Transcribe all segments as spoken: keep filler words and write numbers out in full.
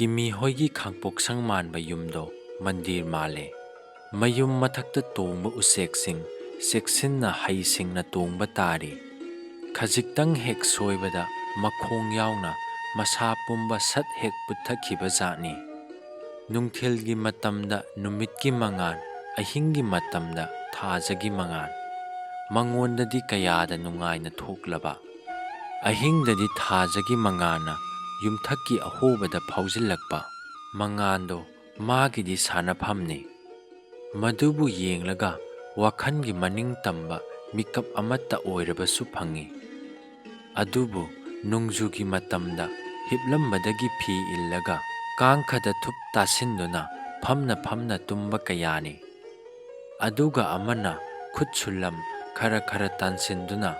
ꯀꯤꯃꯤ ꯍꯣꯏꯒꯤ ꯈꯥꯡꯄꯣꯛꯁꯪ ꯃꯥꯟꯕ ꯌꯨꯝꯗꯣ ꯃꯟꯗꯤꯔ ꯃꯥꯜꯂꯦ꯫ ꯃꯌꯨꯝ ꯃꯊꯛꯇ ꯇꯣꯡꯕ ꯎꯆꯦꯛꯁꯤꯡ ꯆꯦꯛꯁꯤꯟꯅ ꯍꯩꯁꯤꯡꯅ ꯇꯣꯡꯕ ꯇꯥꯔꯤ꯫ ꯈꯖꯤꯛꯇꯪ ꯍꯦꯛ ꯁꯣꯏꯕꯗ ꯃꯈꯣꯡ ꯌꯥꯎꯅ ꯃꯁꯥ ꯄꯨꯝꯕ ꯁꯠ ꯍꯦꯛ ꯄꯨꯠꯊꯈꯤꯕ ꯖꯥꯠꯅꯤ꯫ ꯅꯨꯡꯊꯤꯜꯒꯤ ꯃꯇꯝꯗ ꯅꯨꯃꯤꯠꯀꯤ ꯃꯉꯥꯜ, ꯑꯍꯤꯡꯒꯤ ꯃꯇꯝꯗ ꯊꯥꯖꯒꯤ ꯃꯉꯥꯜ꯫ ꯃꯉꯣꯟꯗꯗꯤ ꯀꯌꯥꯗ ꯅꯨꯡꯉꯥꯏꯅ ꯊꯣꯛꯂꯕ꯫ ꯑꯍꯤꯡꯗꯗꯤ ꯊꯥꯖꯒꯤ ꯃꯉꯥꯜꯅ ꯌꯨꯝꯊꯛꯀꯤ ꯑꯍꯣꯕꯗ ꯐꯥꯎꯖꯤꯜꯂꯛꯄ꯫ ꯃꯉꯥꯜꯗꯣ ꯃꯥꯒꯤꯗꯤ ꯁꯥꯟꯅꯐꯝꯅꯤ꯫ ꯃꯗꯨꯕꯨ ꯌꯦꯡꯂꯒ ꯋꯥꯈꯜꯒꯤ ꯃꯅꯤꯡ ꯇꯝꯕ ꯃꯤꯀꯞ ꯑꯃꯠꯇ ꯑꯣꯏꯔꯕꯁꯨ ꯐꯪꯏ꯫ ꯑꯗꯨꯕꯨ ꯅꯣꯡꯖꯨꯒꯤ ꯃꯇꯝꯗ ꯍꯤꯞꯂꯝꯕꯗꯒꯤ ꯐꯤ ꯏꯜꯂꯒ ꯀꯥꯡꯈꯗ ꯊꯨꯞ ꯇꯥꯁꯤꯟꯗꯨꯅ ꯐꯝꯅ ꯐꯝꯅ ꯇꯨꯝꯕ ꯀꯌꯥꯅꯤ꯫ ꯑꯗꯨꯒ ꯑꯃꯅ ꯈꯨꯠ ꯁꯨꯂꯝ ꯈꯔ ꯈꯔ ꯇꯥꯟꯁꯤꯟꯗꯨꯅ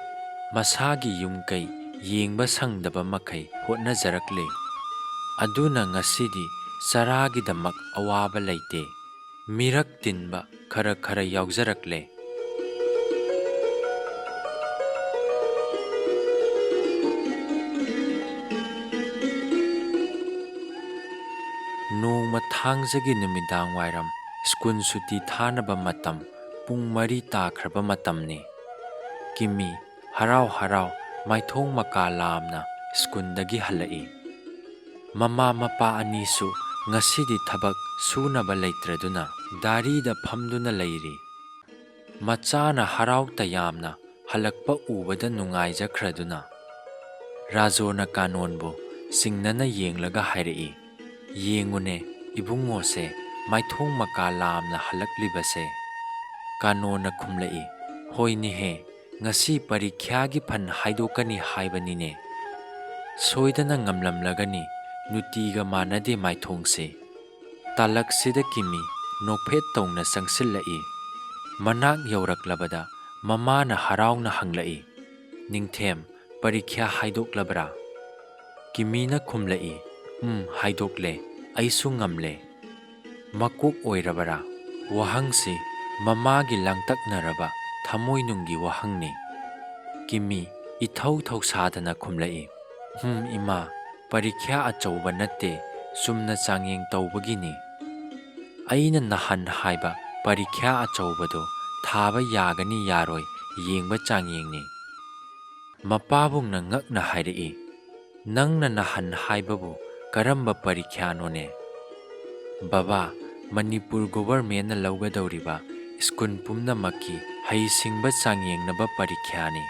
ꯃꯁꯥꯒꯤ ꯌꯨꯝ ꯀꯩ ꯌꯦꯡꯕ ꯁꯪꯗꯕ ꯃꯈꯩ ꯍꯣꯠꯅꯖꯔꯛꯂꯤ꯫ ꯑꯗꯨꯅ ꯉꯁꯤꯗꯤ ꯆꯔꯥꯒꯤꯗꯃꯛ ꯑꯋꯥꯕ ꯂꯩꯇꯦ꯫ ꯃꯤꯔꯛ ꯇꯤꯟꯕ ꯈꯔ ꯈꯔ ꯌꯥꯎꯖꯔꯛꯂꯦ꯫ ꯅꯣꯡꯃ ꯊꯥꯡꯖꯒꯤ ꯅꯨꯃꯤꯗꯥꯡ ꯋꯥꯏꯔꯝ, ꯁ꯭ꯀꯨꯜ ꯁꯨꯇꯤ ꯊꯥꯅꯕ ꯃꯇꯝ, ꯄꯨꯡ ꯃꯔꯤ ꯇꯥꯈ꯭ꯔꯕ ꯃꯇꯝꯅꯤ꯫ ꯀꯤꯃꯤ ꯍꯔꯥꯎ ꯍꯔꯥꯎ ꯃꯥꯏꯊꯣꯡ ꯃꯀꯥ ꯂꯥꯝꯅ ꯁ꯭ꯀꯨꯜꯗꯒꯤ ꯍꯜꯂꯛꯏ꯫ ꯃꯃꯥ ꯃꯄꯥ ꯑꯅꯤꯁꯨ ꯉꯁꯤꯗꯤ ꯊꯕꯛ ꯁꯨꯅꯕ ꯂꯩꯇ꯭ꯔꯗꯨꯅ ꯗꯥꯔꯤꯗ ꯐꯝꯗꯨꯅ ꯂꯩꯔꯤ꯫ ꯃꯆꯥꯅ ꯍꯔꯥꯎ ꯇꯌꯥꯝꯅ ꯍꯜꯂꯛꯄ ꯎꯕꯗ ꯅꯨꯡꯉꯥꯏꯖꯈ꯭ꯔꯗꯨꯅ ꯔꯥꯖꯣꯅ ꯀꯥꯅꯣꯟꯕꯨ ꯆꯤꯡꯅꯅ ꯌꯦꯡꯂꯒ ꯍꯥꯏꯔꯛꯏ, "ꯌꯦꯡꯉꯨꯅꯦ, ꯏꯕꯨꯡꯉꯣꯁꯦ ꯃꯥꯏꯊꯣꯡ ꯃꯀꯥ ꯂꯥꯝꯅ ꯍꯜꯂꯛꯂꯤꯕꯁꯦ꯫" ꯀꯥꯅꯣꯟꯅ ꯈꯨꯝꯂꯛꯏ, "ꯍꯣꯏꯅꯦꯍꯦ, ꯉꯁꯤ ꯄꯔꯤꯈ꯭ꯌꯥꯒꯤ ꯐꯟ ꯍꯥꯏꯗꯣꯛꯀꯅꯤ ꯍꯥꯏꯕꯅꯤꯅꯦ꯫ ꯁꯣꯏꯗꯅ ꯉꯝꯂꯝꯂꯒꯅꯤ, ꯅꯨꯡꯇꯤꯒ ꯃꯥꯟꯅꯗꯦ ꯃꯥꯏꯊꯣꯡꯁꯦ꯫" ꯇꯥꯂꯛꯁꯤꯗ ꯀꯤꯃꯤ ꯅꯣꯛꯐꯦꯠ ꯇꯧꯅ ꯆꯪꯁꯤꯜꯂꯛꯏ꯫ ꯃꯅꯥꯛ ꯌꯧꯔꯛꯂꯕꯗ ꯃꯃꯥꯅ ꯍꯔꯥꯎꯅ ꯍꯪꯂꯛꯏ, "ꯅꯤꯡꯊꯦꯝ, ꯄꯔꯤꯈ꯭ꯌꯥ ꯍꯥꯏꯗꯣꯛꯂꯕ꯭ꯔꯥ?" ꯀꯤꯃꯤꯅ ꯈꯨꯝꯂꯛꯏ, "ꯎꯝ, ꯍꯥꯏꯗꯣꯛꯂꯦ꯫ ꯑꯩꯁꯨ ꯉꯝꯂꯦ꯫" ꯃꯀꯣꯛ ꯑꯣꯏꯔꯕꯔꯥ? ꯋꯥꯍꯪꯁꯤ ꯃꯃꯥꯒꯤ ꯂꯥꯡꯇꯛꯅꯔꯕ ꯊꯃꯣꯏꯅꯨꯡꯒꯤ ꯋꯥꯍꯪꯅꯤ꯫ ꯀꯤꯃꯤ ꯏꯊꯧ ꯊꯧꯁꯥꯗꯅ ꯈꯨꯝꯂꯛꯏ, "ꯍꯨꯝ, ꯏꯃꯥ, ꯄꯔꯤꯈ꯭ꯌꯥ ꯑꯆꯧꯕ ꯅꯠꯇꯦ, ꯆꯨꯝꯅ ꯆꯥꯡꯌꯦꯡ ꯇꯧꯕꯒꯤꯅꯤ꯫ ꯑꯩꯅ ꯅꯍꯥꯟ ꯍꯥꯏꯕ ꯄꯔꯤꯈ꯭ꯌꯥ ꯑꯆꯧꯕꯗꯨ ꯊꯥꯕ ꯌꯥꯒꯅꯤ ꯌꯥꯔꯣꯏ ꯌꯦꯡꯕ ꯆꯥꯡꯌꯦꯡꯅꯤ꯫ ꯃꯄꯥꯕꯨꯡꯅ ꯉꯛꯅ ꯍꯥꯏꯔꯛꯏ, "ꯅꯪꯅ ꯅꯍꯥꯟ ꯍꯥꯏꯕꯕꯨ ꯀꯔꯝꯕ ꯄꯔꯤꯈ꯭ꯌꯥꯅꯣꯅꯦ?" "ꯕꯕꯥ, ꯃꯅꯤꯄꯨꯔ ꯒꯣꯚꯔꯃꯦꯟꯅ ꯂꯧꯒꯗꯧꯔꯤꯕ ꯁ꯭ꯀꯨꯜ ꯄꯨꯝꯅꯃꯛꯀꯤ ꯍꯩꯁꯤꯡꯕ ꯆꯥꯡꯌꯦꯡꯅꯕ ꯄꯔꯤꯈ꯭ꯌꯥꯅꯤ꯫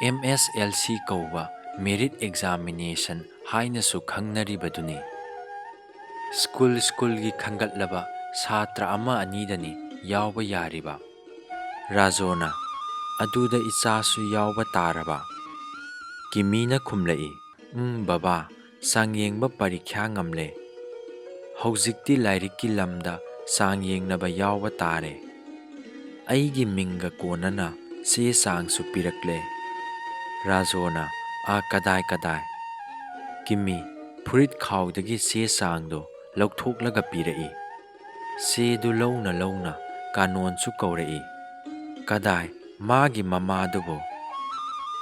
ꯑꯦꯝ ꯑꯦꯁ ꯑꯦꯜ ꯁꯤ ꯀꯧꯕ ꯃꯦꯔꯤꯠ ꯑꯦꯛꯖꯥꯃꯤꯅꯦꯁꯟ ꯍꯥꯏꯅꯁꯨ ꯈꯪꯅꯔꯤꯕꯗꯨꯅꯤ꯫ ꯁ꯭ꯀꯨꯜ ꯁ꯭ꯀꯨꯜꯒꯤ ꯈꯟꯒꯠꯂꯕ ꯁꯥꯇ꯭ꯔ ꯑꯃ ꯑꯅꯤꯗꯅꯤ ꯌꯥꯎꯕ ꯌꯥꯔꯤꯕ꯫" ꯔꯥꯖꯣꯅ, "ꯑꯗꯨꯗ ꯏꯆꯥꯁꯨ ꯌꯥꯎꯕ ꯇꯥꯔꯕ?" ꯀꯤꯃꯤꯅ ꯈꯨꯝꯂꯛꯏ, "ꯎꯝ ꯕꯕꯥ, ꯆꯥꯡꯌꯦꯡꯕ ꯄꯔꯤꯈ꯭ꯌꯥ ꯉꯝꯂꯦ꯫ ꯍꯧꯖꯤꯛꯇꯤ ꯂꯥꯏꯔꯤꯛꯀꯤ ꯂꯝꯗ ꯆꯥꯡ ꯌꯦꯡꯅꯕ ꯌꯥꯎꯕ ꯇꯥꯔꯦ꯫ ꯑꯩꯒꯤ ꯃꯤꯡꯒ ꯀꯣꯟꯅꯅ ꯆꯦ ꯆꯥꯡꯁꯨ ꯄꯤꯔꯛꯂꯦ꯫" ꯔꯥꯖꯣꯅ, "ꯑꯥ, ꯀꯗꯥꯏ, ꯀꯗꯥꯏ?" ꯀꯤꯃꯤ ꯐꯨꯔꯤꯠ ꯈꯥꯎꯗꯒꯤ ꯆꯦ ꯆꯥꯡꯗꯣ ꯂꯧꯊꯣꯛꯂꯒ ꯄꯤꯔꯛꯏ꯫ ꯆꯦꯗꯨ ꯂꯧꯅ ꯂꯧꯅ ꯀꯥꯅꯣꯟꯁꯨ ꯀꯧꯔꯛꯏ꯫ "ꯀꯗꯥꯏ, ꯃꯥꯒꯤ ꯃꯃꯥꯗꯨꯕꯨ?"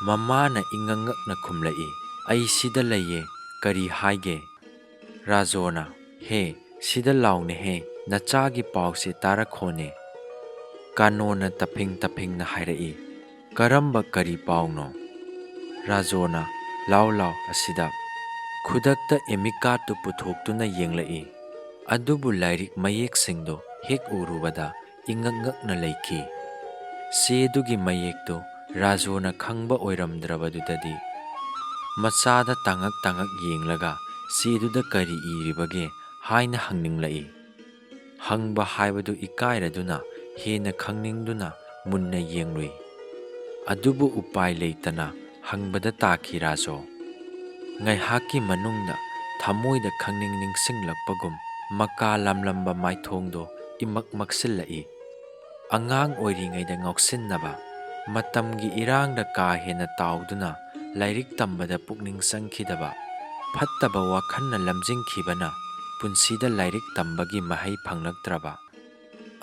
ꯃꯃꯥꯅ ꯏꯉꯛꯉꯛꯅ ꯈꯨꯝꯂꯛꯏ, "ꯑꯩ ꯁꯤꯗ ꯂꯩꯌꯦ, ꯀꯔꯤ ꯍꯥꯏꯒꯦ?" ꯔꯥꯖꯣꯅ, "ꯍꯦ, ꯁꯤꯗ ꯂꯥꯎꯅꯦꯍꯦ, ꯅꯆꯥꯒꯤ ꯄꯥꯎꯁꯦ ꯇꯥꯔꯛꯈꯣꯅꯦ꯫" ꯀꯥꯅꯣꯅ ꯇꯞꯐꯤꯡ ꯇꯞꯐꯤꯡꯅ ꯍꯥꯏꯔꯛꯏ, "ꯀꯔꯝꯕ ꯀꯔꯤ ꯄꯥꯎꯅꯣ?" ꯔꯥꯖꯣꯅ, "ꯂꯥꯎ ꯂꯥꯎ ꯑꯁꯤꯗ꯫" ꯈꯨꯗꯛꯇ ꯑꯦꯃꯤꯀꯥꯔꯠꯇꯨ ꯄꯨꯊꯣꯛꯇꯨꯅ ꯌꯦꯡꯂꯛꯏ꯫ ꯑꯗꯨꯕꯨ ꯂꯥꯏꯔꯤꯛ ꯃꯌꯦꯛꯁꯤꯡꯗꯣ ꯍꯦꯛ ꯎꯔꯨꯕꯗ ꯏꯉꯛ ꯉꯛꯅ ꯂꯩꯈꯤ꯫ ꯆꯦꯗꯨꯒꯤ ꯃꯌꯦꯛꯇꯨ ꯔꯥꯖꯣꯅ ꯈꯪꯕ ꯑꯣꯏꯔꯝꯗ꯭ꯔꯕꯗꯨꯗꯗꯤ ꯃꯆꯥꯗ ꯇꯥꯡꯉꯛ ꯇꯥꯡꯉꯛ ꯌꯦꯡꯂꯒ ꯆꯦꯗꯨꯗ ꯀꯔꯤ ꯏꯔꯤꯕꯒꯦ ꯍꯥꯏꯅ ꯍꯪꯅꯤꯡꯂꯛꯏ꯫ ꯍꯪꯕ ꯍꯥꯏꯕꯗꯨ ꯏꯀꯥꯏꯔꯗꯨꯅ ꯍꯦꯟꯅ ꯈꯪꯅꯤꯡꯗꯨꯅ ꯃꯨꯟꯅ ꯌꯦꯡꯂꯨꯏ꯫ ꯑꯗꯨꯕꯨ ꯎꯄꯥꯏ ꯂꯩꯇꯅ ꯍꯪꯕꯗ ꯇꯥꯈꯤ ꯔꯥꯖꯣ꯫ ꯉꯥꯏꯍꯥꯛꯀꯤ ꯃꯅꯨꯡꯗ ꯊꯃꯣꯏꯗ ꯈꯪꯅꯤꯡ ꯅꯤꯡꯁꯤꯡꯂꯛꯄꯒꯨꯝ ꯃꯀꯥ ꯂꯝꯂꯝꯕ ꯃꯥꯏꯊꯣꯡꯗꯣ ꯏꯃꯛ ꯃꯛꯁꯤꯜꯂꯛꯏ꯫ ꯑꯉꯥꯡ ꯑꯣꯏꯔꯤꯉꯩꯗ ꯉꯥꯎꯁꯤꯟꯅꯕ, ꯃꯇꯝꯒꯤ ꯏꯔꯥꯡꯗ ꯀꯥ ꯍꯦꯟꯅ ꯇꯥꯎꯗꯨꯅ ꯂꯥꯏꯔꯤꯛ ꯇꯝꯕꯗ ꯄꯨꯛꯅꯤꯡ ꯆꯪꯈꯤꯗꯕ, ꯐꯠꯇꯕ ꯋꯥꯈꯜꯅ ꯂꯝꯖꯤꯡꯈꯤꯕꯅ ꯄꯨꯟꯁꯤꯗ ꯂꯥꯏꯔꯤꯛ ꯇꯝꯕꯒꯤ ꯃꯍꯩ ꯐꯪꯂꯛꯇ꯭ꯔꯕ,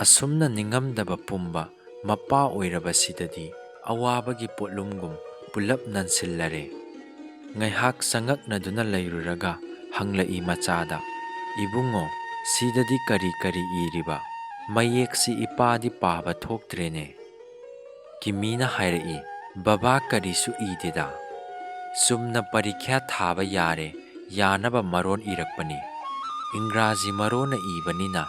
ꯑꯁꯨꯝꯅ ꯅꯤꯡꯉꯝꯗꯕ ꯄꯨꯝꯕ ꯃꯄꯥ ꯑꯣꯏꯔꯕꯁꯤꯗꯗꯤ ꯑꯋꯥꯕꯒꯤ ꯄꯣꯠꯂꯨꯝꯒꯨꯝ ꯄꯨꯂꯞ ꯅꯟꯁꯤꯜꯂꯔꯦ꯫ ꯉꯥꯏꯍꯥꯛ ꯆꯉꯛꯅꯗꯨꯅ ꯂꯩꯔꯨꯔꯒ ꯍꯪꯂꯛꯏ ꯃꯆꯥꯗ, "ꯏꯕꯨꯡꯉꯣ, ꯁꯤꯗꯗꯤ ꯀꯔꯤ ꯀꯔꯤ ꯏꯔꯤꯕ? ꯃꯌꯦꯛꯁꯤ ꯏꯄꯥꯗꯤ ꯄꯥꯕ ꯊꯣꯛꯇ꯭ꯔꯦꯅꯦ꯫" ꯀꯤꯃꯤꯅ ꯍꯥꯏꯔꯛꯏ, "ꯕꯕꯥ, ꯀꯔꯤꯁꯨ ꯏꯗꯦꯗ꯫ ꯆꯨꯝꯅ ꯄꯔꯤꯈ꯭ꯌꯥ ꯊꯥꯕ ꯌꯥꯔꯦ, ꯌꯥꯅꯕ ꯃꯔꯣꯟ ꯏꯔꯛꯄꯅꯤ꯫ ꯏꯪꯒ꯭ꯔꯥꯖꯤ ꯃꯔꯣꯟꯅ ꯏꯕꯅꯤꯅ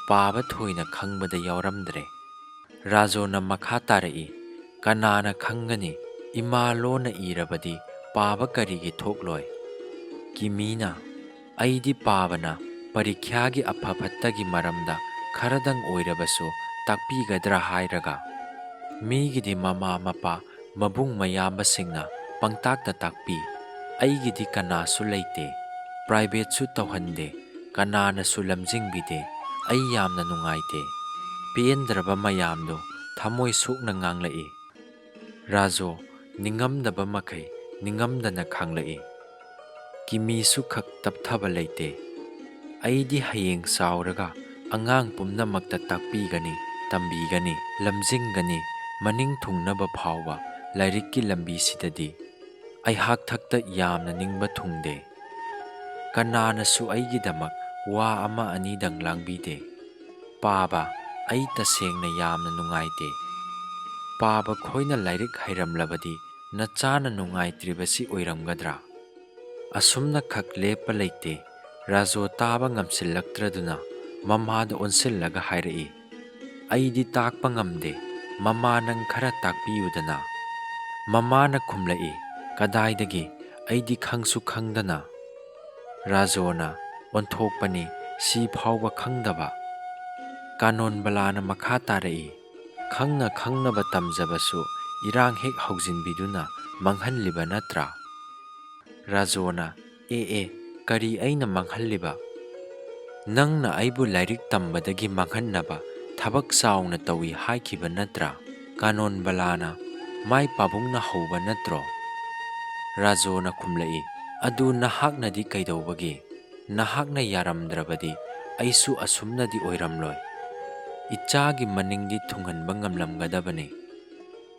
ꯄꯥꯕ ꯊꯣꯏꯅ ꯈꯪꯕꯗ ꯌꯥꯎꯔꯝꯗ꯭ꯔꯦ꯫" ꯔꯥꯖꯣꯅ ꯃꯈꯥ ꯇꯥꯔꯛꯏ, "ꯀꯅꯥꯅ ꯈꯪꯒꯅꯤ? ꯏꯃꯥ ꯂꯣꯟꯅ ꯏꯔꯕꯗꯤ ꯄꯥꯕ ꯀꯔꯤꯒꯤ ꯊꯣꯛꯂꯣꯏ?" ꯀꯤꯃꯤꯅ, "ꯑꯩꯗꯤ ꯄꯥꯕꯅ ꯄꯔꯤꯈ꯭ꯌꯥꯒꯤ ꯑꯐ ꯐꯠꯇꯒꯤ ꯃꯔꯝꯗ ꯈꯔꯗꯪ ꯑꯣꯏꯔꯕꯁꯨ ꯇꯥꯛꯄꯤꯒꯗ꯭ꯔꯥ ꯍꯥꯏꯔꯒ, ꯃꯤꯒꯤꯗꯤ ꯃꯃꯥ ꯃꯄꯥ, ꯃꯕꯨꯡ ꯃꯌꯥꯝꯕꯁꯤꯡꯅ ꯄꯪꯇꯥꯛꯇ ꯇꯥꯛꯄꯤ꯫ ꯑꯩꯒꯤꯗꯤ ꯀꯅꯥꯁꯨ ꯂꯩꯇꯦ, ꯄ꯭ꯔꯥꯏꯚꯦꯠꯁꯨ ꯇꯧꯍꯟꯗꯦ, ꯀꯅꯥꯅꯁꯨ ꯂꯝꯖꯤꯡꯕꯤꯗꯦ꯫ ꯑꯩ ꯌꯥꯝꯅ ꯅꯨꯡꯉꯥꯏꯇꯦ꯫" ꯄꯦꯟꯗ꯭ꯔꯕ ꯃꯌꯥꯝꯗꯨ ꯊꯃꯣꯏ ꯁꯣꯛꯅ ꯉꯥꯡꯂꯛꯏ꯫ ꯔꯥꯖꯣ ꯅꯤꯡꯉꯝꯗꯕ ꯃꯈꯩ ꯅꯤꯡꯉꯝꯗꯅ ꯈꯥꯡꯂꯛꯏ꯫ ꯀꯤꯃꯤꯁꯨ ꯈꯛ ꯇꯞꯊꯕ ꯂꯩꯇꯦ꯫ "ꯑꯩꯗꯤ ꯍꯌꯦꯡ ꯆꯥꯎꯔꯒ ꯑꯉꯥꯡ ꯄꯨꯝꯅꯃꯛꯇ ꯇꯥꯛꯄꯤꯒꯅꯤ, ꯇꯝꯕꯤꯒꯅꯤ, ꯂꯝꯖꯤꯡꯒꯅꯤ, ꯃꯅꯤꯡ ꯊꯨꯡꯅꯕ ꯐꯥꯎꯕ ꯂꯥꯏꯔꯤꯛꯀꯤ ꯂꯝꯕꯤꯁꯤꯗꯗꯤ꯫ ꯑꯩꯍꯥꯛ ꯊꯛꯇ ꯌꯥꯝꯅ ꯅꯤꯡꯕ ꯊꯨꯡꯗꯦ꯫ ꯀꯅꯥꯅꯁꯨ ꯑꯩꯒꯤꯗꯃꯛ ꯋꯥ ꯑꯃ ꯑꯅꯤꯗꯪ ꯂꯥꯡꯕꯤꯗꯦ꯫ ꯄꯥꯕ, ꯑꯩ ꯇꯁꯦꯡꯅ ꯌꯥꯝꯅ ꯅꯨꯡꯉꯥꯏꯇꯦ꯫ ꯄꯥꯕ ꯈꯣꯏꯅ ꯂꯥꯏꯔꯤꯛ ꯍꯩꯔꯝꯂꯕꯗꯤ ꯅꯆꯥꯅ ꯅꯨꯡꯉꯥꯏꯇ꯭ꯔꯤꯕꯁꯤ ꯑꯣꯏꯔꯝꯒꯗ꯭ꯔꯥ?" ꯑꯁꯨꯝꯅ ꯈꯛ ꯂꯦꯞꯄ ꯂꯩꯇꯦ꯫ ꯔꯥꯖꯣ ꯇꯥꯕ ꯉꯝꯁꯤꯜꯂꯛꯇ꯭ꯔꯗꯨꯅ ꯃꯃꯥꯗ ꯑꯣꯟꯁꯤꯜꯂꯒ ꯍꯥꯏꯔꯛꯏ, "ꯑꯩꯗꯤ ꯇꯥꯛꯄ ꯉꯝꯗꯦ꯫ ꯃꯃꯥ, ꯅꯪ ꯈꯔ ꯇꯥꯛꯄꯤꯌꯨꯗꯅ꯫" ꯃꯃꯥꯅ ꯈꯨꯝꯂꯛꯏ, "ꯀꯗꯥꯏꯗꯒꯤ? ꯑꯩꯗꯤ ꯈꯪꯁꯨ ꯈꯪꯗꯅ꯫" ꯔꯥꯖꯣꯅ ꯑꯣꯟꯊꯣꯛꯄꯅꯤ, ꯁꯤ ꯐꯥꯎꯕ ꯈꯪꯗꯕ꯫ ꯀꯥꯅꯣꯟꯕꯂꯥꯅ ꯃꯈꯥ ꯇꯥꯔꯛꯏ, "ꯈꯪꯅ ꯈꯪꯅꯕ ꯇꯝꯖꯕꯁꯨ ꯏꯔꯥꯡ ꯍꯦꯛ ꯍꯧꯖꯤꯟꯕꯤꯗꯨꯅ ꯃꯥꯡꯍꯜꯂꯤꯕ ꯅꯠꯇ꯭ꯔꯥ?" ꯔꯥꯖꯣꯅ, "ꯑꯦ ꯑꯦ, ꯀꯔꯤ ꯑꯩꯅ ꯃꯥꯡꯍꯜꯂꯤꯕ? ꯅꯪꯅ ꯑꯩꯕꯨ ꯂꯥꯏꯔꯤꯛ ꯇꯝꯕꯗꯒꯤ ꯃꯥꯡꯍꯟꯅꯕ ꯊꯕꯛ ꯆꯥꯎꯅ ꯇꯧꯏ ꯍꯥꯏꯈꯤꯕ ꯅꯠꯇ꯭ꯔꯥ?" ꯀꯥꯅꯣꯟꯕꯂꯥꯅ, "ꯃꯥꯏ ꯄꯥꯕꯨꯡꯅ ꯍꯧꯕ ꯅꯠꯇ꯭ꯔꯣ?" ꯔꯥꯖꯣꯅ ꯈꯨꯝꯂꯛꯏ, "ꯑꯗꯨ ꯅꯍꯥꯛꯅꯗꯤ ꯀꯩꯗꯧꯕꯒꯤ? ꯅꯍꯥꯛꯅ ꯌꯥꯔꯝꯗ꯭ꯔꯕꯗꯤ ꯑꯩꯁꯨ ꯑꯁꯨꯝꯅꯗꯤ ꯑꯣꯏꯔꯝꯂꯣꯏ꯫ ꯏꯆꯥꯒꯤ ꯃꯅꯤꯡꯗꯤ ꯊꯨꯡꯍꯟꯕ ꯉꯝꯂꯝꯒꯗꯕꯅꯤ꯫"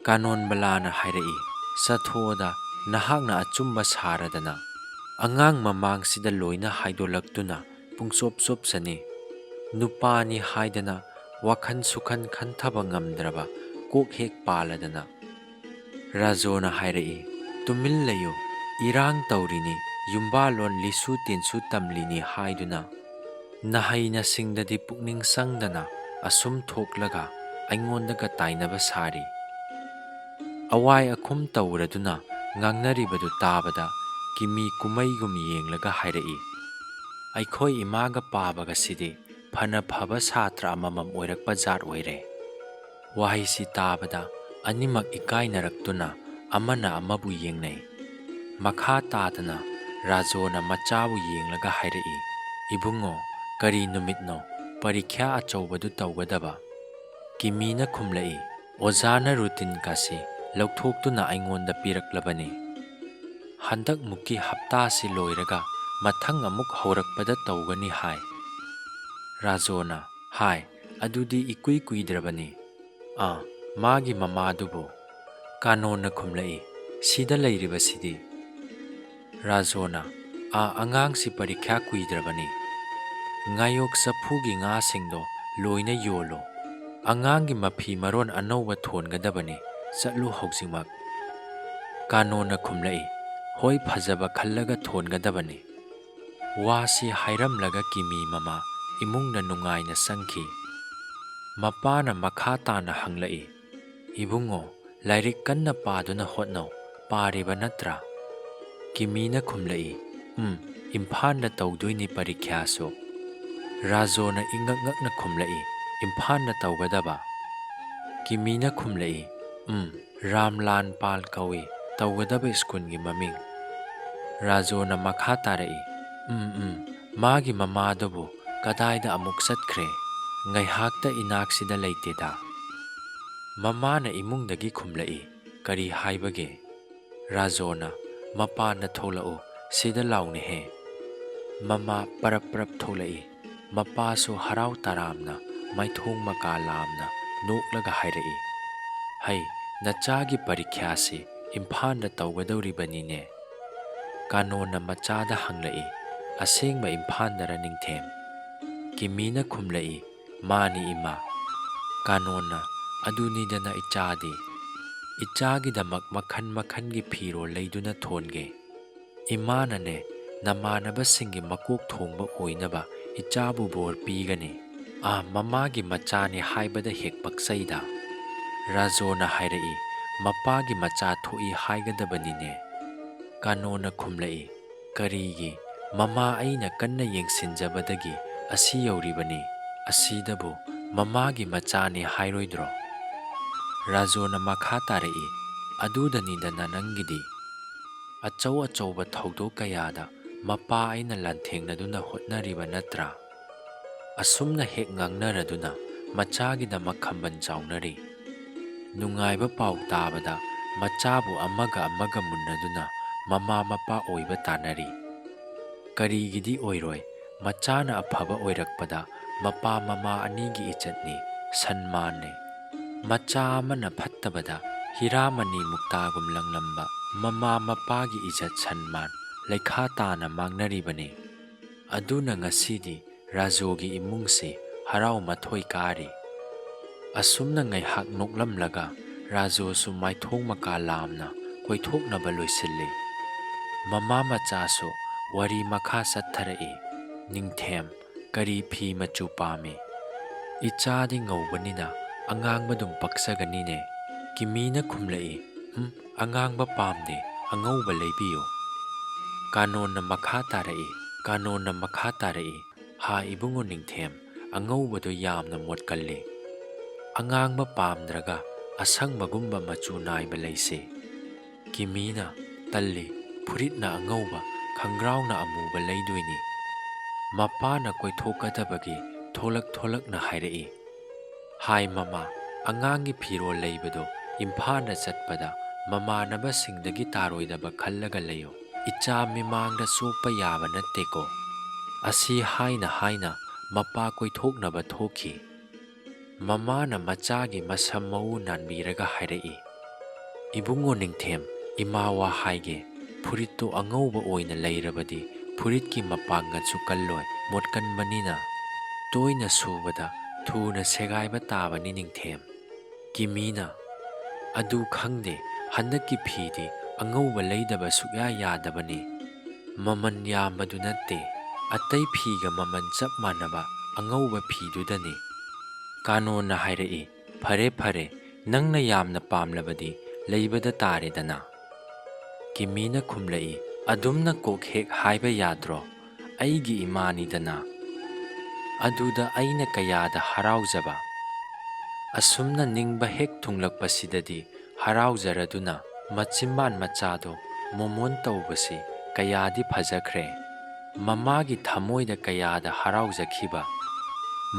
ꯀꯥꯅꯣꯟꯕꯂꯥꯅ ꯍꯥꯏꯔꯛꯏ, "ꯆꯠꯊꯣꯛꯑꯣꯗ, ꯅꯍꯥꯛꯅ ꯑꯆꯨꯝꯕ ꯁꯥꯔꯗꯅ꯫ ꯑꯉꯥꯡ ꯃꯃꯥꯡꯁꯤꯗ ꯂꯣꯏꯅ ꯍꯥꯏꯗꯣꯛꯂꯛꯇꯨꯅ ꯄꯨꯡꯆꯣꯞ ꯆꯣꯞꯆꯅꯤ꯫ ꯅꯨꯄꯥꯅꯤ ꯍꯥꯏꯗꯅ ꯋꯥꯈꯜ ꯁꯨꯈꯟ ꯈꯟꯊꯕ ꯉꯝꯗ꯭ꯔꯕ ꯀꯣꯛ ꯍꯦꯛ ꯄꯥꯜꯂꯗꯅ꯫ ꯔꯥꯖꯣꯅ ꯍꯥꯏꯔꯛꯏ, "ꯇꯨꯃꯤꯟ ꯂꯩꯌꯨ, ꯏꯔꯥꯡ ꯇꯧꯔꯤꯅꯤ, ꯌꯨꯝꯕꯥꯜꯂꯣꯟ ꯂꯤꯁꯨ ꯇꯤꯟꯁꯨ ꯇꯝꯂꯤꯅꯤ ꯍꯥꯏꯗꯨꯅ ꯅꯍꯩ ꯅꯁꯤꯡꯗꯗꯤ ꯄꯨꯛꯅꯤꯡ ꯆꯪꯗꯅ ꯑꯁꯨꯝ ꯊꯣꯛꯂꯒ ꯑꯩꯉꯣꯟꯗꯒ ꯇꯥꯏꯅꯕ ꯁꯥꯔꯤ"꯫ ꯑꯋꯥꯏ ꯑꯈꯨꯝ ꯇꯧꯔꯗꯨꯅ ꯉꯥꯡꯅꯔꯤꯕꯗꯨ ꯇꯥꯕꯗ ꯀꯤꯃꯤ ꯀꯨꯝꯃꯩꯒꯨꯝ ꯌꯦꯡꯂꯒ ꯍꯥꯏꯔꯛꯏ, "ꯑꯩꯈꯣꯏ ꯏꯃꯥꯒ ꯄꯥꯕꯒꯁꯤꯗꯤ ꯐꯅ ꯐꯕ ꯁꯥꯇ꯭ꯔ ꯑꯃꯃꯝ ꯑꯣꯏꯔꯛꯄ ꯖꯥꯠ ꯑꯣꯏꯔꯦ"꯫ ꯋꯥꯍꯩꯁꯤ ꯇꯥꯕꯗ ꯑꯅꯤꯃꯛ ꯏꯀꯥꯏꯅꯔꯛꯇꯨꯅ ꯑꯃꯅ ꯑꯃꯕꯨ ꯌꯦꯡꯅꯩ꯫ ꯃꯈꯥ ꯇꯥꯗꯅ ꯔꯥꯖꯣꯅ ꯃꯆꯥꯕꯨ ꯌꯦꯡꯂꯒ ꯍꯥꯏꯔꯛꯏ, "ꯏꯕꯨꯡꯉꯣ, ꯀꯔꯤ ꯅꯨꯃꯤꯠꯅꯣ ꯄꯔꯤꯈ꯭ꯌꯥ ꯑꯆꯧꯕꯗꯨ ꯇꯧꯒꯗꯕ?" ꯀꯤꯃꯤꯅ ꯈꯨꯝꯂꯛꯏ, "ꯑꯣꯖꯥꯅ ꯔꯨꯇꯤꯟꯒꯁꯤ ꯂꯧꯊꯣꯛꯇꯨꯅ ꯑꯩꯉꯣꯟꯗ ꯄꯤꯔꯛꯂꯕꯅꯤ꯫ ꯍꯟꯗꯛꯃꯨꯛꯀꯤ ꯍꯞꯇꯥꯁꯤ ꯂꯣꯏꯔꯒ ꯃꯊꯪ ꯑꯃꯨꯛ ꯍꯧꯔꯛꯄꯗ ꯇꯧꯒꯅꯤ ꯍꯥꯏ"꯫ ꯔꯥꯖꯣꯅ, "ꯍꯥꯏ, ꯑꯗꯨꯗꯤ ꯏꯀꯨꯏ ꯀꯨꯏꯗ꯭ꯔꯕꯅꯤ꯫ ꯑꯥ, ꯃꯥꯒꯤ ꯃꯃꯥꯗꯨꯕꯨ?" ꯀꯥꯅꯣꯅ ꯈꯨꯝꯂꯛꯏ, "ꯁꯤꯗ ꯂꯩꯔꯤꯕꯁꯤꯗꯤ"꯫ ꯔꯥꯖꯣꯅ, "ꯑꯥ, ꯑꯉꯥꯡꯁꯤ ꯄꯔꯤꯈ꯭ꯌꯥ ꯀꯨꯏꯗ꯭ꯔꯕꯅꯤ꯫ ꯉꯥꯌꯣꯛ ꯆꯐꯨꯒꯤ ꯉꯥꯁꯤꯡꯗꯣ ꯂꯣꯏꯅ ꯌꯣꯜꯂꯣ꯫ ꯑꯉꯥꯡꯒꯤ ꯃꯐꯤ ꯃꯔꯣꯟ ꯑꯅꯧꯕ ꯊꯣꯟꯒꯗꯕꯅꯤ꯫ ꯆꯠꯂꯨ ꯍꯧꯖꯤꯛꯃꯛ"꯫ ꯀꯥꯅꯣꯅ ꯈꯨꯝꯂꯛꯏ, "ꯍꯣꯏ, ꯐꯖꯕ ꯈꯜꯂꯒ ꯊꯣꯟꯒꯗꯕꯅꯤ"꯫ ꯋꯥꯁꯤ ꯍꯥꯏꯔꯝꯂꯒ ꯀꯤꯃꯤ ꯃꯃꯥ ꯏꯃꯨꯡꯗ ꯅꯨꯡꯉꯥꯏꯅ ꯆꯪꯈꯤ꯫ ꯃꯄꯥꯅ ꯃꯈꯥ ꯇꯥꯅ ꯍꯪꯂꯛꯏ, "ꯏꯕꯨꯡꯉꯣ, ꯂꯥꯏꯔꯤꯛ ꯀꯟꯅ ꯄꯥꯗꯨꯅ ꯍꯣꯠꯅꯧ, ꯄꯥꯔꯤꯕ ꯅꯠꯇ꯭ꯔꯥ?" ꯀꯤꯃꯤꯅ ꯈꯨꯝꯂꯛꯏ, "ꯎꯝ, ꯏꯝꯐꯥꯜꯗ ꯇꯧꯗꯣꯏꯅꯤ ꯄꯔꯤꯈ꯭ꯌꯥꯁꯨ"꯫ ꯔꯥꯖꯣꯅ ꯏꯉꯛ ꯉꯛꯅ ꯈꯨꯝꯂꯛꯏ, "ꯏꯝꯐꯥꯜꯗ ꯇꯧꯒꯗꯕ?" ꯀꯤꯃꯤꯅ ꯈꯨꯝꯂꯛꯏ, "ꯎꯝ, ꯔꯥꯝꯂꯥꯟ ꯄꯥꯜ ꯀꯧꯏ ꯇꯧꯒꯗꯕ ꯁ꯭ꯀꯨꯜꯒꯤ ꯃꯃꯤꯡ"꯫ ꯔꯥꯖꯣꯅ ꯃꯈꯥ ꯇꯥꯔꯛꯏ, "ꯎꯝ, ꯎꯝ, ꯃꯥꯒꯤ ꯃꯃꯥꯗꯨꯕꯨ ꯀꯗꯥꯏꯗ ꯑꯃꯨꯛ ꯆꯠꯈ꯭ꯔꯦ? ꯉꯩꯍꯥꯛꯇ ꯏꯅꯥꯛꯁꯤꯗ ꯂꯩꯇꯦꯗ"꯫ ꯃꯃꯥꯅ ꯏꯃꯨꯡꯗꯒꯤ ꯈꯨꯝꯂꯛꯏ, "ꯀꯔꯤ ꯍꯥꯏꯕꯒꯦ?" ꯔꯥꯖꯣꯅ, "ꯃꯄꯥꯟꯗ ꯊꯣꯛꯂꯛꯎ, ꯁꯤꯗ ꯂꯥꯎꯅꯦꯍꯦ"꯫ ꯃꯃꯥ ꯄꯔꯞ ꯄꯔꯞ ꯊꯣꯛꯂꯛꯏ꯫ ꯃꯄꯥꯁꯨ ꯍꯔꯥꯎ ꯇꯔꯥꯝꯅ ꯃꯥꯏꯊꯣꯡ ꯃꯀꯥ ꯂꯥꯝꯅ ꯅꯣꯛꯂꯒ ꯍꯥꯏꯔꯛꯏ, "ꯍꯩ, ꯅꯆꯥꯒꯤ ꯄꯔꯤꯈ꯭ꯌꯥꯁꯤ ꯏꯝꯐꯥꯜꯗ ꯇꯧꯒꯗꯧꯔꯤꯕꯅꯤꯅꯦ"꯫ ꯀꯥꯅꯣꯅ ꯃꯆꯥꯗ ꯍꯪꯂꯛꯏ, "ꯑꯁꯦꯡꯕ ꯏꯝꯐꯥꯜꯗꯔ ꯅꯤꯡꯊꯦꯝ?" ꯀꯤꯃꯤꯅ ꯈꯨꯝꯂꯛꯏ, "ꯃꯥꯅꯤ ꯏꯃꯥ꯫" ꯀꯥꯅꯣꯟꯅ, "ꯑꯗꯨꯅꯤꯗꯅ ꯏꯆꯥꯗꯤ꯫ ꯏꯆꯥꯒꯤꯗꯃꯛ ꯃꯈꯟ ꯃꯈꯟꯒꯤ ꯐꯤꯔꯣꯜ ꯂꯩꯗꯨꯅ ꯊꯣꯟꯒꯦ꯫ ꯏꯃꯥꯅꯅꯦ, ꯅꯃꯥꯟꯅꯕꯁꯤꯡꯒꯤ ꯃꯀꯣꯛ ꯊꯣꯡꯕ ꯑꯣꯏꯅꯕ ꯏꯆꯥꯕꯨ ꯕꯣꯔ ꯄꯤꯒꯅꯤ꯫ ꯑꯥ, ꯃꯃꯥꯒꯤ ꯃꯆꯥꯅꯤ ꯍꯥꯏꯕꯗ ꯍꯦꯛ ꯄꯛꯆꯩꯗ꯫" ꯔꯥꯖꯣꯅ ꯍꯥꯏꯔꯛꯏ, "ꯃꯄꯥꯒꯤ ꯃꯆꯥ ꯊꯣꯛꯏ ꯍꯥꯏꯒꯗꯕꯅꯤꯅꯦ꯫" ꯀꯥꯅꯣꯅ ꯈꯨꯝꯂꯛꯏ, "ꯀꯔꯤꯒꯤ? ꯃꯃꯥ ꯑꯩꯅ ꯀꯟꯅ ꯌꯦꯡꯁꯤꯟꯖꯕꯗꯒꯤ ꯑꯁꯤ ꯌꯧꯔꯤꯕꯅꯤ꯫ ꯑꯁꯤꯗꯕꯨ ꯃꯃꯥꯒꯤ ꯃꯆꯥꯅꯤ ꯍꯥꯏꯔꯣꯏꯗ꯭ꯔꯣ?" ꯔꯥꯖꯣꯅ ꯃꯈꯥ ꯇꯥꯔꯛꯏ, "ꯑꯗꯨꯗꯅꯤꯗꯅ ꯅꯪꯒꯤꯗꯤ꯫ ꯑꯆꯧ ꯑꯆꯧꯕ ꯊꯧꯗꯣꯛ ꯀꯌꯥꯗ ꯃꯄꯥ ꯑꯩꯅ ꯂꯥꯟꯊꯦꯡꯅꯗꯨꯅ ꯍꯣꯠꯅꯔꯤꯕ ꯅꯠꯇ꯭ꯔꯥ? ꯑꯁꯨꯝꯅ ꯍꯦꯛ ꯉꯥꯡꯅꯔꯗꯨꯅ ꯃꯆꯥꯒꯤꯗꯃꯛ ꯈꯝꯕꯟ ꯆꯥꯎꯅꯔꯤ꯫ ꯅꯨꯡꯉꯥꯏꯕ ꯄꯥꯎ ꯇꯥꯕꯗ ꯃꯆꯥꯕꯨ ꯑꯃꯒ ꯑꯃꯒ ꯃꯨꯟꯅꯗꯨꯅ ꯃꯃꯥ ꯃꯄꯥ ꯑꯣꯏꯕ ꯇꯥꯅꯔꯤ꯫ ꯀꯔꯤꯒꯤꯗꯤ ꯑꯣꯏꯔꯣꯏ? ꯃꯆꯥꯅ ꯑꯐꯕ ꯑꯣꯏꯔꯛꯄꯗ ꯃꯄꯥ ꯃꯃꯥ ꯑꯅꯤꯒꯤ ꯏꯖꯠꯅꯤ, ꯁꯟꯃꯥꯟꯅꯤ꯫ ꯃꯆꯥ ꯑꯃꯅ ꯐꯠꯇꯕꯗ ꯍꯤꯔꯥꯃꯅꯤ ꯃꯨꯛꯇꯥꯒꯨꯝ ꯂꯪꯂꯝꯕ ꯃꯃꯥ ꯃꯄꯥꯒꯤ ꯏꯖꯠ ꯁꯟꯃꯥꯟ ꯂꯩꯈꯥ ꯇꯥꯅ ꯃꯥꯡꯅꯔꯤꯕꯅꯤ꯫ ꯑꯗꯨꯅ ꯉꯁꯤꯗꯤ ꯔꯥꯖꯣꯒꯤ ꯏꯃꯨꯡꯁꯤ ꯍꯔꯥꯎ ꯃꯊꯣꯏ ꯀꯥꯔꯤ꯫" ꯑꯁꯨꯝꯅ ꯉꯥꯏꯍꯥꯛ ꯅꯣꯛꯂꯝꯂꯒ ꯔꯥꯖꯣꯁꯨ ꯃꯥꯏꯊꯣꯡ ꯃꯀꯥ ꯂꯥꯝꯅ ꯀꯣꯏꯊꯣꯛꯅꯕ ꯂꯣꯏꯁꯤꯜꯂꯤ꯫ ꯃꯃꯥ ꯃꯆꯥꯁꯨ ꯋꯥꯔꯤ ꯃꯈꯥ ꯆꯠꯊꯔꯛꯏ꯫ "ꯅꯤꯡꯊꯦꯝ, ꯀꯔꯤ ꯐꯤ ꯃꯆꯨ ꯄꯥꯝꯃꯤ? ꯏꯆꯥꯗꯤ ꯉꯧꯕꯅꯤꯅ ꯑꯉꯥꯡꯕꯗꯨꯝ ꯄꯛꯆꯒꯅꯤꯅꯦ꯫" ꯀꯤꯃꯤꯅ ꯈꯨꯝꯂꯛꯏ, "ꯎꯝ, ꯑꯉꯥꯡꯕ ꯄꯥꯝꯗꯦ, ꯑꯉꯧꯕ ꯂꯩꯕꯤꯌꯨ꯫" ꯀꯥꯅꯣꯟꯅ ꯃꯈꯥ ꯇꯥꯔꯛꯏ, ꯀꯥꯅꯣꯟꯅ ꯃꯈꯥ ꯇꯥꯔꯛꯏ, "ꯍꯥ ꯏꯕꯨꯡꯉꯣ ꯅꯤꯡꯊꯦꯝ, ꯑꯉꯧꯕꯗꯣ ꯌꯥꯝꯅ ꯃꯣꯠꯀꯜꯂꯤ꯫ ꯑꯉꯥꯡꯕ ꯄꯥꯝꯗ꯭ꯔꯒ ꯑꯁꯪꯕꯒꯨꯝꯕ ꯃꯆꯨ ꯅꯥꯏꯕ ꯂꯩꯁꯦ꯫" ꯀꯤꯃꯤꯅ, "ꯇꯜꯂꯤ, ꯐꯨꯔꯤꯠꯅ ꯑꯉꯧꯕ, ꯈꯪꯒ꯭ꯔꯥꯎꯅ ꯑꯃꯨꯕ ꯂꯩꯗꯣꯏꯅꯤ꯫" ꯃꯄꯥꯅ ꯀꯣꯏꯊꯣꯛꯀꯗꯕꯒꯤ ꯊꯣꯂꯛ ꯊꯣꯂꯛꯅ ꯍꯥꯏꯔꯛꯏ, "ꯍꯥꯏ ꯃꯃꯥ, ꯑꯉꯥꯡꯒꯤ ꯐꯤꯔꯣꯜ ꯂꯩꯕꯗꯣ ꯏꯝꯐꯥꯜꯗ ꯆꯠꯄꯗ ꯃꯃꯥꯟꯅꯕꯁꯤꯡꯗꯒꯤ ꯇꯥꯔꯣꯏꯗꯕ ꯈꯜꯂꯒ ꯂꯩꯌꯨ꯫ ꯏꯆꯥ ꯃꯤꯃꯥꯡꯗ ꯆꯣꯞꯄ ꯌꯥꯕ ꯅꯠꯇꯦꯀꯣ꯫" ꯑꯁꯤ ꯍꯥꯏꯅ ꯍꯥꯏꯅ ꯃꯄꯥ ꯀꯣꯏꯊꯣꯛꯅꯕ ꯊꯣꯛꯈꯤ꯫ ꯃꯃꯥꯅ ꯃꯆꯥꯒꯤ ꯃꯁꯝ ꯃꯎ ꯅꯥꯟꯕꯤꯔꯒ ꯍꯥꯏꯔꯛꯏ, "ꯏꯕꯨꯡꯉꯣ ꯅꯤꯡꯊꯦꯝ, ꯏꯃꯥ ꯋꯥ ꯍꯥꯏꯒꯦ, ꯐꯨꯔꯤꯠꯇꯣ ꯑꯉꯧꯕ ꯑꯣꯏꯅ ꯂꯩꯔꯕꯗꯤ ꯐꯨꯔꯤꯠꯀꯤ ꯃꯄꯥꯡꯒꯜꯁꯨ ꯀꯜꯂꯣꯏ, ꯃꯣꯠꯀꯟꯕꯅꯤꯅ꯫ ꯇꯣꯏꯅ ꯁꯨꯕꯗ ꯊꯨꯅ ꯁꯦꯒꯥꯏꯕ ꯇꯥꯕꯅꯤ ꯅꯤꯡꯊꯦꯝ꯫ ꯀꯤꯃꯤꯅ, "ꯑꯗꯨ ꯈꯪꯗꯦ, ꯍꯟꯗꯛꯀꯤ ꯐꯤꯗꯤ ꯑꯉꯧꯕ ꯂꯩꯗꯕ ꯁꯨꯛꯌꯥ ꯌꯥꯗꯕꯅꯤ꯫ ꯃꯃꯜ ꯌꯥꯝꯕꯗꯨ ꯅꯠꯇꯦ, ꯑꯇꯩ ꯐꯤꯒ ꯃꯃꯜ ꯆꯞ ꯃꯥꯟꯅꯕ ꯑꯉꯧꯕ ꯐꯤꯗꯨꯗꯅꯤ꯫" ꯀꯥꯅꯣꯟꯅ ꯍꯥꯏꯔꯛꯏ, "ꯐꯔꯦ ꯐꯔꯦ, ꯅꯪꯅ ꯌꯥꯝꯅ ꯄꯥꯝꯂꯕꯗꯤ ꯂꯩꯕꯗ ꯇꯥꯔꯦꯗꯅ꯫" ꯀꯤꯃꯤꯅ ꯈꯨꯝꯂꯛꯏ, "ꯑꯗꯨꯝꯅ ꯀꯣꯛ ꯍꯦꯛ ꯍꯥꯏꯕ ꯌꯥꯗ꯭ꯔꯣ? ꯑꯩꯒꯤ ꯏꯃꯥꯅꯤꯗꯅ꯫ ꯑꯗꯨꯗ ꯑꯩꯅ ꯀꯌꯥꯗ ꯍꯔꯥꯎꯖꯕ꯫ ꯑꯁꯨꯝꯅ ꯅꯤꯡꯕ ꯍꯦꯛ ꯊꯨꯡꯂꯛꯄꯁꯤꯗꯗꯤ ꯍꯔꯥꯎꯖꯔꯗꯨꯅ ꯃꯆꯤꯟꯕꯥꯟ ꯃꯆꯥꯗꯣ ꯃꯣꯃꯣꯟ ꯇꯧꯕꯁꯤ ꯀꯌꯥꯗꯤ ꯐꯖꯈ꯭ꯔꯦ꯫" ꯃꯃꯥꯒꯤ ꯊꯃꯣꯏꯗ ꯀꯌꯥꯗ ꯍꯔꯥꯎꯖꯈꯤꯕ꯫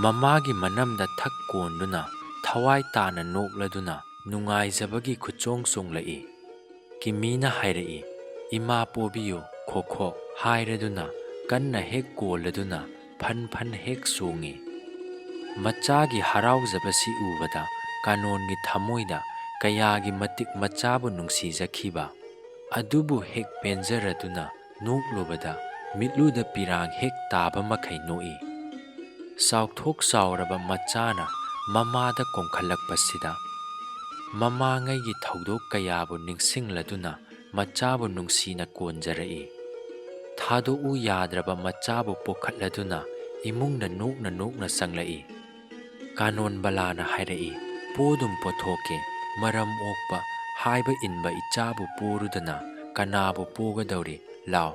ꯃꯃꯥꯒꯤ ꯃꯅꯝꯗ ꯊꯛ ꯀꯣꯟꯗꯨꯅ ꯊꯋꯥꯏ ꯇꯥꯅ ꯅꯣꯛꯂꯗꯨꯅ ꯅꯨꯡꯉꯥꯏꯖꯕꯒꯤ ꯈꯨꯆꯣꯡ ꯆꯣꯡꯂꯛꯏ꯫ ꯀꯤꯃꯤꯅ ꯍꯥꯏꯔꯛꯏ, "ꯏꯃꯥ ꯄꯣꯕꯤꯌꯨ ꯈꯣꯈꯣ" ꯍꯥꯏꯔꯗꯨꯅ ꯀꯟꯅ ꯍꯦꯛ ꯀꯣꯜꯂꯗꯨꯅ ꯐꯟ ꯐꯟ ꯍꯦꯛ ꯆꯣꯡꯉꯤ꯫ ꯃꯆꯥꯒꯤ ꯍꯔꯥꯎꯖꯕꯁꯤ ꯎꯕꯗ ꯀꯥꯅꯣꯟꯒꯤ ꯊꯃꯣꯏꯗ ꯀꯌꯥꯒꯤ ꯃꯇꯤꯛ ꯃꯆꯥꯕꯨ ꯅꯨꯡꯁꯤꯖꯈꯤꯕ꯫ ꯑꯗꯨꯕꯨ ꯍꯦꯛ ꯄꯦꯟꯖꯔꯗꯨꯅ ꯅꯣꯛꯂꯨꯕꯗ ꯃꯤꯠꯂꯨꯗ ꯄꯤꯔꯥꯡ ꯍꯦꯛ ꯇꯥꯕ ꯃꯈꯩ ꯅꯣꯛꯏ꯫ ꯆꯥꯎꯊꯣꯛ ꯆꯥꯎꯔꯕ ꯃꯆꯥꯅ ꯃꯃꯥꯗ ꯀꯣꯟꯈꯠꯂꯛꯄꯁꯤꯗ ꯃꯃꯥꯉꯩꯒꯤ ꯊꯧꯗꯣꯛ ꯀꯌꯥꯕꯨ ꯅꯤꯡꯁꯤꯡꯂꯗꯨꯅ ꯃꯆꯥꯕꯨ ꯅꯨꯡꯁꯤꯅ ꯀꯣꯟꯖꯔꯛꯏ꯫ ꯊꯥꯗꯣꯛꯎ ꯌꯥꯗ꯭ꯔꯕ ꯃꯆꯥꯕꯨ ꯄꯣꯈꯠꯂꯗꯨꯅ ꯏꯃꯨꯡꯗ ꯅꯣꯛꯅ ꯅꯣꯛꯅ ꯆꯪꯂꯛꯏ꯫ ꯀꯥꯅꯣꯟ ꯕꯂꯥꯅ ꯍꯥꯏꯔꯛꯏ, "ꯄꯣꯗꯨꯝ ꯄꯣꯊꯣꯛꯀꯦ, ꯃꯔꯝ ꯑꯣꯛꯄ ꯍꯥꯏꯕ ꯏꯟꯕ ꯏꯆꯥꯕꯨ ꯄꯣꯔꯨꯗꯅ ꯀꯅꯥꯕꯨ ꯄꯣꯒꯗꯧꯔꯤ? ꯂꯥꯎ꯫"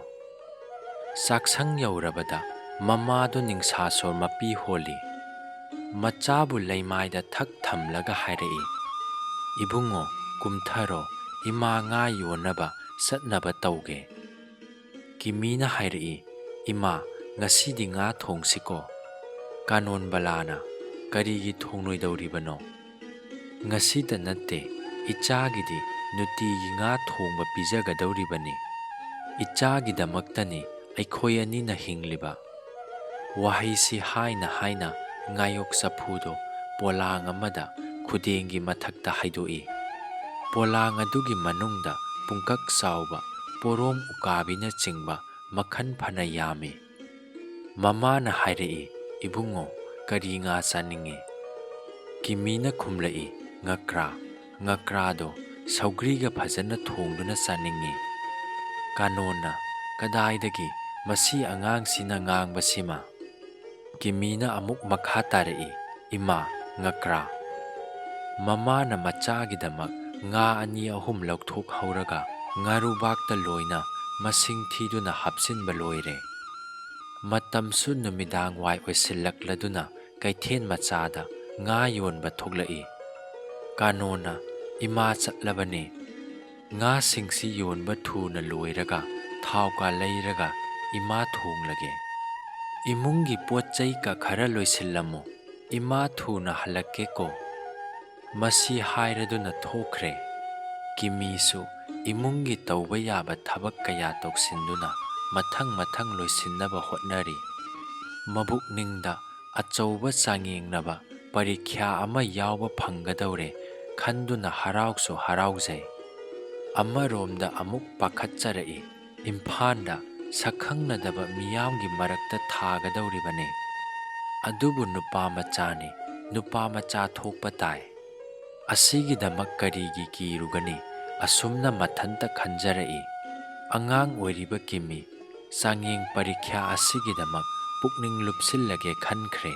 ꯆꯥꯛꯁꯪ ꯌꯧꯔꯕꯗ ꯃꯃꯥꯗꯨ ꯅꯤꯡꯁꯥ ꯁꯣꯔ ꯃꯄꯤ ꯍꯣꯜꯂꯤ꯫ ꯃꯆꯥꯕꯨ ꯂꯩꯃꯥꯏꯗ ꯊꯛ ꯊꯝꯂꯒ ꯍꯥꯏꯔꯛꯏ, "ꯏꯕꯨꯡꯉꯣ, ꯀꯨꯝꯊꯔꯣ, ꯏꯃꯥ ꯉꯥ ꯌꯣꯟꯅꯕ ꯆꯠꯅꯕ ꯇꯧꯒꯦ꯫" ꯀꯤꯃꯤꯅ ꯍꯥꯏꯔꯛꯏ, "ꯏꯃꯥ, ꯉꯁꯤꯗꯤ ꯉꯥ ꯊꯣꯡꯁꯤꯀꯣ?" ꯀꯥꯅꯣꯟ ꯕꯂꯥꯅ, "ꯀꯔꯤꯒꯤ ꯊꯣꯡꯂꯣꯏꯗꯧꯔꯤꯕꯅꯣ? ꯉꯁꯤꯇ ꯅꯠꯇꯦ, ꯏꯆꯥꯒꯤꯗꯤ ꯅꯨꯡꯇꯤꯒꯤ ꯉꯥ ꯊꯣꯡꯕ ꯄꯤꯖꯒꯗꯧꯔꯤꯕꯅꯤ꯫ ꯏꯆꯥꯒꯤꯗꯃꯛꯇꯅꯤ ꯑꯩꯈꯣꯏ ꯑꯅꯤꯅ ꯍꯤꯡꯂꯤꯕ꯫" ꯋꯥꯍꯩꯁꯤ ꯍꯥꯏꯅ ꯍꯥꯏꯅ ꯉꯥꯌꯣꯛ ꯆꯐꯨꯗꯨ ꯄꯣꯂꯥꯡ ꯑꯃꯗ ꯈꯨꯗꯦꯡꯒꯤ ꯃꯊꯛꯇ ꯍꯩꯗꯣꯛꯏ꯫ ꯄꯣꯂꯥꯡ ꯑꯗꯨꯒꯤ ꯃꯅꯨꯡꯗ ꯄꯨꯡꯀꯛ ꯆꯥꯎꯕ ꯄꯣꯔꯣꯝ ꯎꯀꯥꯕꯤꯅꯆꯤꯡꯕ ꯃꯈꯜ ꯐꯅ ꯌꯥꯝꯃꯤ꯫ ꯃꯃꯥꯅ ꯍꯥꯏꯔꯛꯏ, "ꯏꯕꯨꯡꯉꯣ, ꯀꯔꯤ ꯉꯥ ꯆꯥꯅꯤꯡꯉꯤ?" ꯀꯤꯃꯤꯅ ꯈꯨꯝꯂꯛꯏ, "ꯉꯀ꯭ꯔꯥ, ꯉꯀ꯭ꯔꯥꯗꯣ ꯁꯧꯒ꯭ꯔꯤꯒ ꯐꯖꯅ ꯊꯣꯡꯗꯨꯅ ꯆꯥꯅꯤꯡꯉꯤ꯫" ꯀꯥꯅꯣꯅ, "ꯀꯗꯥꯏꯗꯒꯤ ꯃꯁꯤ ꯑꯉꯥꯡꯁꯤꯅ ꯉꯥꯡꯕꯁꯤꯃ?" ꯀꯤꯃꯤꯅ ꯑꯃꯨꯛ ꯃꯈꯥ ꯇꯥꯔꯛꯏ, "ꯏꯃꯥ, ꯉꯀ꯭ꯔꯥ!" ꯃꯃꯥꯅ ꯃꯆꯥꯒꯤꯗꯃꯛ ꯉꯥ ꯑꯅꯤ ꯑꯍꯨꯝ ꯂꯧꯊꯣꯛꯍꯧꯔꯒ ꯉꯥꯔꯨꯕꯥꯛꯇ ꯂꯣꯏꯅ ꯃꯁꯤꯡ ꯊꯤꯗꯨꯅ ꯍꯥꯞꯆꯤꯟꯕ ꯂꯣꯏꯔꯦ꯫ ꯃꯇꯝꯁꯨ ꯅꯨꯃꯤꯗꯥꯡ ꯋꯥꯏ ꯑꯣꯏꯁꯤꯜꯂꯛꯂꯗꯨꯅ ꯀꯩꯊꯦꯜ ꯃꯆꯥꯗ ꯉꯥ ꯌꯣꯟꯕ ꯊꯣꯛꯂꯛꯏ꯫ ꯀꯥꯅꯣꯅ, "ꯏꯃꯥ ꯆꯠꯂꯕꯅꯦ꯫ ꯉꯥꯁꯤꯡꯁꯤ ꯌꯣꯟꯕ ꯊꯨꯅ ꯂꯣꯏꯔꯒ ꯊꯥꯎꯒ ꯂꯩꯔꯒ ꯏꯃꯥ ꯊꯣꯡꯂꯒꯦ꯫ ꯏꯃꯨꯡꯒꯤ ꯄꯣꯠ ꯆꯩꯒ ꯈꯔ ꯂꯣꯏꯁꯤꯜꯂꯝꯃꯨ꯫ ꯏꯃꯥ ꯊꯨꯅ ꯍꯜꯂꯛꯀꯦꯀꯣ꯫" ꯃꯁꯤ ꯍꯥꯏꯔꯗꯨꯅ ꯊꯣꯛꯈ꯭ꯔꯦ꯫ ꯀꯤꯃꯤꯁꯨ ꯏꯃꯨꯡꯒꯤ ꯇꯧꯕ ꯌꯥꯕ ꯊꯕꯛ ꯀꯌꯥ ꯇꯧꯁꯤꯟꯗꯨꯅ ꯃꯊꯪ ꯃꯊꯪ ꯂꯣꯏꯁꯤꯟꯅꯕ ꯍꯣꯠꯅꯔꯤ꯫ ꯃꯕꯨꯛꯅꯤꯡꯗ ꯑꯆꯧꯕ ꯆꯥꯡꯌꯦꯡꯅꯕ ꯄꯔꯤꯈ꯭ꯌꯥ ꯑꯃ ꯌꯥꯎꯕ ꯐꯪꯒꯗꯧꯔꯦ ꯈꯟꯗꯨꯅ ꯍꯔꯥꯎꯁꯨ ꯍꯔꯥꯎꯖꯩ꯫ ꯑꯃꯔꯣꯝꯗ ꯑꯃꯨꯛ ꯄꯥꯈꯠꯆꯔꯛꯏ꯫ ꯏꯝꯐꯥꯜꯗ ꯁꯛꯈꯪꯅꯗꯕ ꯃꯤꯌꯥꯝꯒꯤ ꯃꯔꯛꯇ ꯊꯥꯒꯗꯧꯔꯤꯕꯅꯤ꯫ ꯑꯗꯨꯕꯨ ꯅꯨꯄꯥ ꯃꯆꯥꯅꯤ, ꯅꯨꯄꯥ ꯃꯆꯥ ꯊꯣꯛꯄ ꯇꯥꯏ꯫ ꯑꯁꯤꯒꯤꯗꯃꯛ ꯀꯔꯤꯒꯤ ꯀꯤꯔꯨꯒꯅꯤ? ꯑꯁꯨꯝꯅ ꯃꯊꯟꯇ ꯈꯟꯖꯔꯛꯏ꯫ ꯑꯉꯥꯡ ꯑꯣꯏꯔꯤꯕ ꯀꯤꯃꯤ ꯆꯥꯡꯌꯦꯡ ꯄꯔꯤꯈ꯭ꯌꯥ ꯑꯁꯤꯒꯤꯗꯃꯛ ꯄꯨꯛꯅꯤꯡ ꯂꯨꯞꯁꯤꯜꯂꯒꯦ ꯈꯟꯈ꯭ꯔꯦ꯫